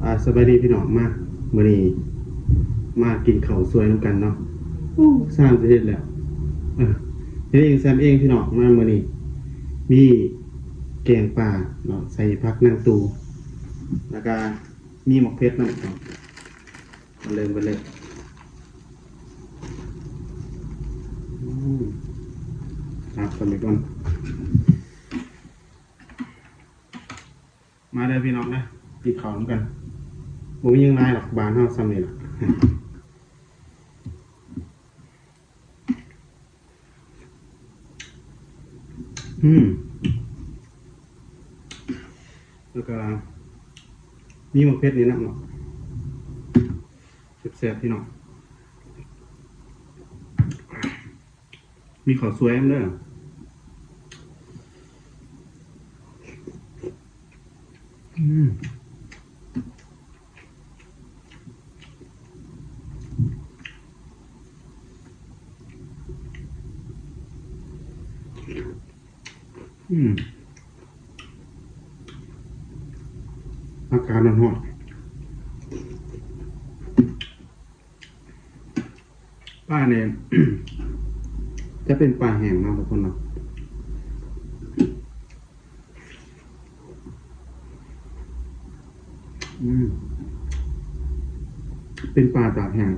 ອ່າ ສະບາຍດີພີ່ນ້ອງ ມາ ມື້ນີ້ມາກິນເຂົ້າສວຍນຳກັນເນາະ. ໂອ້ ຊ່າງຊິເຮັດແລ້ວ ເອີ ເຮັດເອງແຊມເອງພີ່ນ້ອງ. ມາມື້ນີ້ມີແກງປາເນາະ ໃສ່ຜັກນາງຕູ ແລ້ວກະມີໝາກເຜັດນຳ. ມາເລີ່ມກັນເລີຍ. ອືມ ຕັກກັນໄປກ່ອນ. ມາເດີພີ່ນ້ອງເດີ ກິນເຂົ້ານຳກັນ. ບໍ່ມີຫຍັງຫຼາຍດອກ ບ້ານເຮົາຊ່ຳນີ້ລະ. ອືມ ແລ້ວກະມີໝາກເຜັດນີ້ນຳເນາະ ແຊບໆ ພີ່ນ້ອງ. ມີເຂົ້າສວຍນຳເດີ. ອືມ ອືມ ອາກາດຮ້ອນໆ. ປານີ້ຈະເປັນປາແຫ້ງເນາະທຸກຄົນເນາະ. ອືມ ເປັນປາຕາກແຫ້ງ.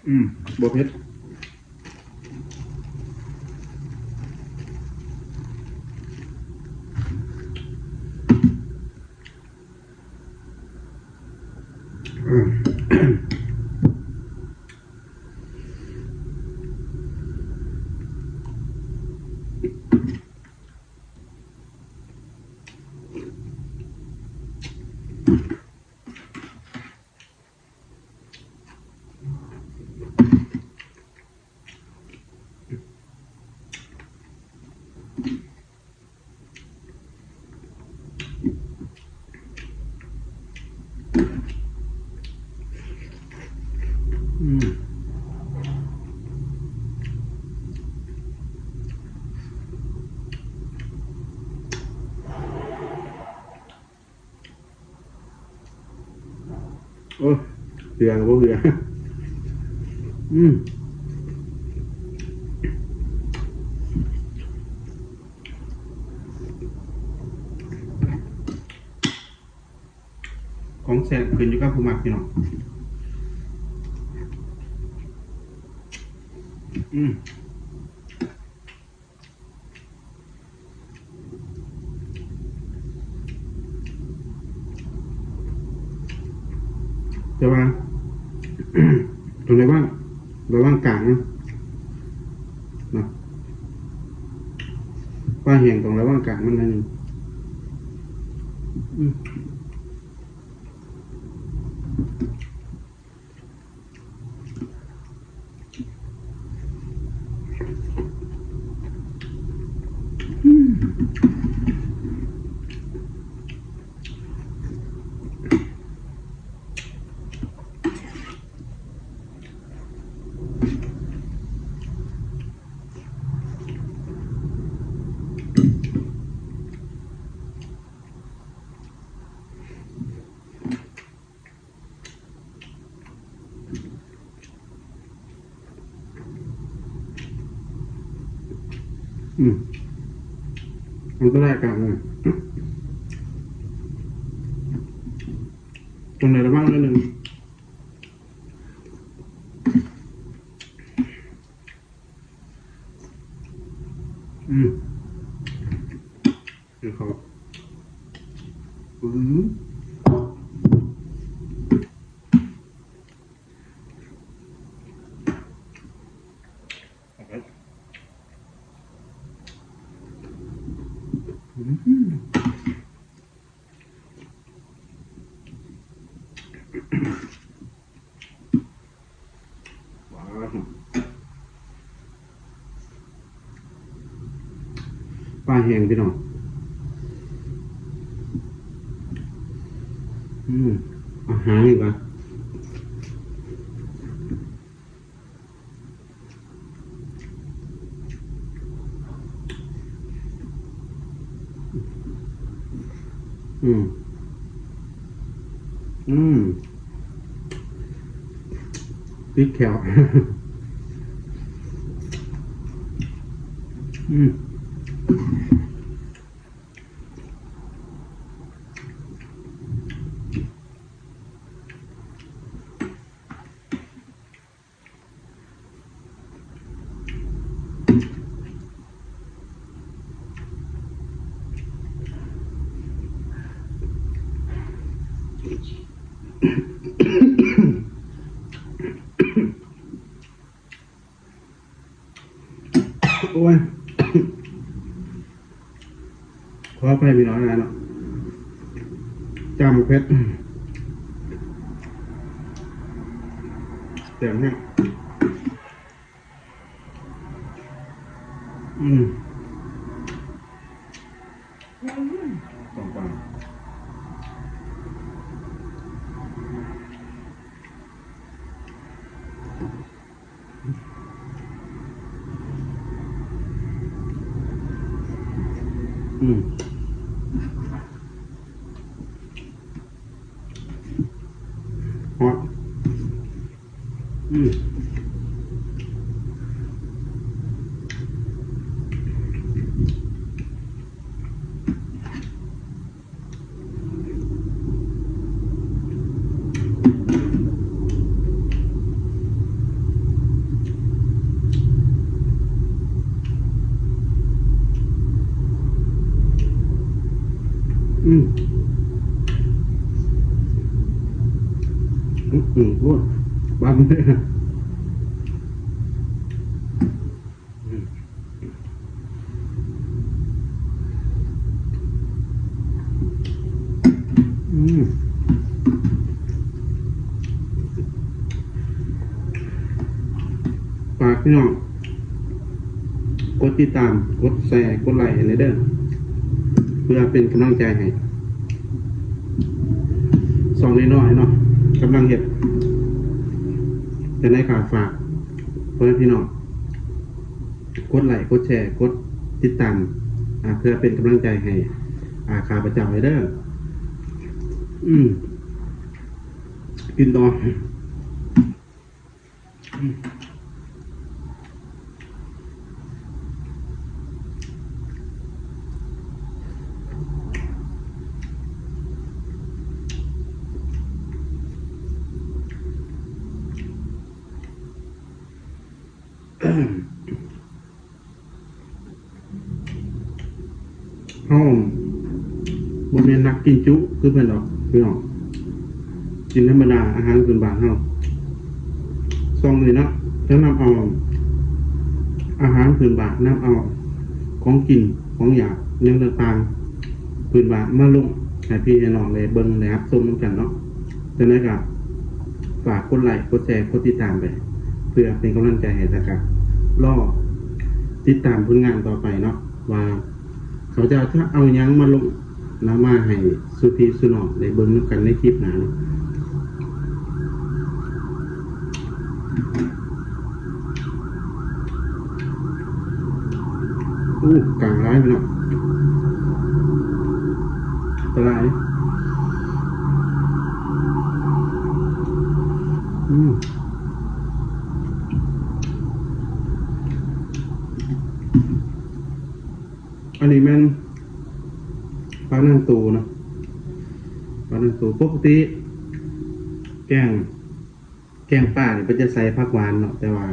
ອືມ ບໍ່ເຜັດ. ອືມ ໂອ້ຍ ເຫຼືອກໍບໍ່ເຫຼືອ. ອືມ ຂອງແຊບຂຶ້ນຢູ່ກັບຜູ້ມັກ ພີ່ນ້ອງ. ອືມ ແຕ່ວ່າ ຕ້ອງໄດ້ວາງ ໄດ້ວາງກາງນະ ນະ ປາແຫ້ງຕ້ອງໄດ້ວາງກາງມັນໜ້ອຍໜຶ່ງ. ອືມ. ອືມ ອັນຕະລາຍກາງເລີຍ ຕ້ອງໄດ້ລະວັງໜ້ອຍໜຶ່ງ. ອືມ ເຂົ້າ ອືມ. ປາແຫ້ງພີ່ນ້ອງ ອືມ ອາຫານນີ້ກະ ອືມ ອືມ ຕິດແຂ້ວ ອືມ. ໂອ້ຍ ຂໍອະໄພພີ່ນ້ອງຫຼາຍເນາະ ຈ້ຳເຜັດ ແສບແຮງ ອືມ ຕ້ອງຟັງ. ອືມ ຮອດ ອືມ. ອືມ ອືມ ໂອ້ຍ ບັນ ອືມ ອືມ ຝາກພີ່ນ້ອງກົດຕິດຕາມ ກົດແຊ ກົດໄລ້ໃຫ້ແດ່ເດີ ເພື່ອເປັນກຳລັງໃຈໃຫ້ຊ່ອງນ້ອຍໆເນາະ ກຳລັງເຮັດ ຈັ່ງໃດກໍຝາກພໍ່ແມ່ພີ່ນ້ອງ ກົດໄລ້ ກົດແຊ ກົດຕິດຕາມ ອາ ເພື່ອເປັນກຳລັງໃຈໃຫ້ ອາ ຂ້າພະເຈົ້າແດ່ເດີ. ອືມ ກິນຕໍ່. ເຮົາບໍ່ແມ່ນນັກກິນຈຸຄືເພິ່ນດອກພີ່ນ້ອງ ກິນທຳມະດາ ອາຫານພື້ນບ້ານເຮົາ. ຊ່ອງນີ້ເນາະ ຈະນຳເອົາອາຫານພື້ນບ້ານ, ນຳເອົາຂອງກິນຂອງຢາກ ຫຍັງຕ່າງໆ ພື້ນບ້ານມາລົງໃຫ້ພີ່ໃຫ້ນ້ອງໄດ້ເບິ່ງໄດ້ຮັບຊົມນຳກັນເນາະ. ຈັ່ງໃດກໍຝາກກົດໄລ້ ກົດແຊ ກົດຕິດຕາມໄປ ເພື່ອເປັນກຳລັງໃຈໃຫ້ ແລ້ວກໍລໍຕິດຕາມຜົນງານຕໍ່ໄປເນາະ ວ່າເຂົາເຈົ້າຈະເອົາຫຍັງມາລົງ ນຳມາໃຫ້ສູ່ພີ່ສູ່ນ້ອງໄດ້ເບິ່ງນຳກັນໃນຄລິບໜ້າເນາະ. ໂອ້ ກາງຫຼາຍພີ່ນ້ອງ ອັນຕະລາຍ. ອືມ ອັນນີ້ແມ່ນປານາງໂຕເນາະ ປານາງໂຕ. ປົກກະຕິແກງ ແກງປານີ້ເພິ່ນຈະໃສ່ຜັກຫວານເນາະ ແຕ່ວ່າ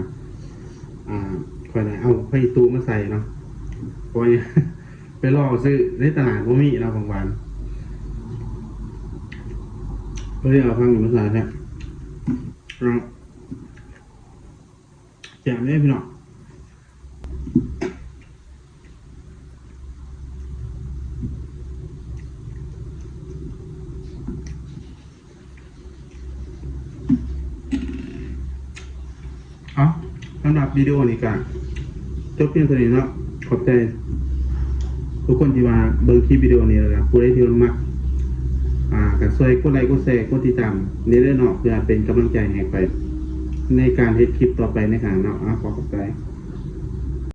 ອາ ຂ້ອຍໄດ້ເອົາຜັກອີ່ຕູມາໃສ່ເນາະ ເພາະວ່າໄປລໍຊື້ໃນຕະຫຼາດບໍ່ມີເນາະ ຜັກຫວານ ກໍເລີຍເອົາຜັກນີ້ມາໃສ່ແທນເນາະ. ແຈ່ມເດ້ພີ່ນ້ອງ. ເອົາ ສຳລັບວິດີໂອນີ້ກໍຈົບພຽງເທົ່ານີ້ເນາະ. ຂອບໃຈທຸກຄົນທີ່ວ່າເບິ່ງຄລິບວິດີໂອນີ້ ແລ້ວກໍຜູ້ໃດທີ່ວ່າມັກ ອາ ກໍຊ່ວຍກົດໄລ້ ກົດແຊ ກົດຕິດຕາມແດ່ເດີເນາະ ເພື່ອເປັນກຳລັງໃຈໃຫ້ຂ້ອຍໃນການເຮັດຄລິບຕໍ່ໄປໃນຂ້າງໜ້າເນາະ. ອາ ຂໍຂອບໃຈ.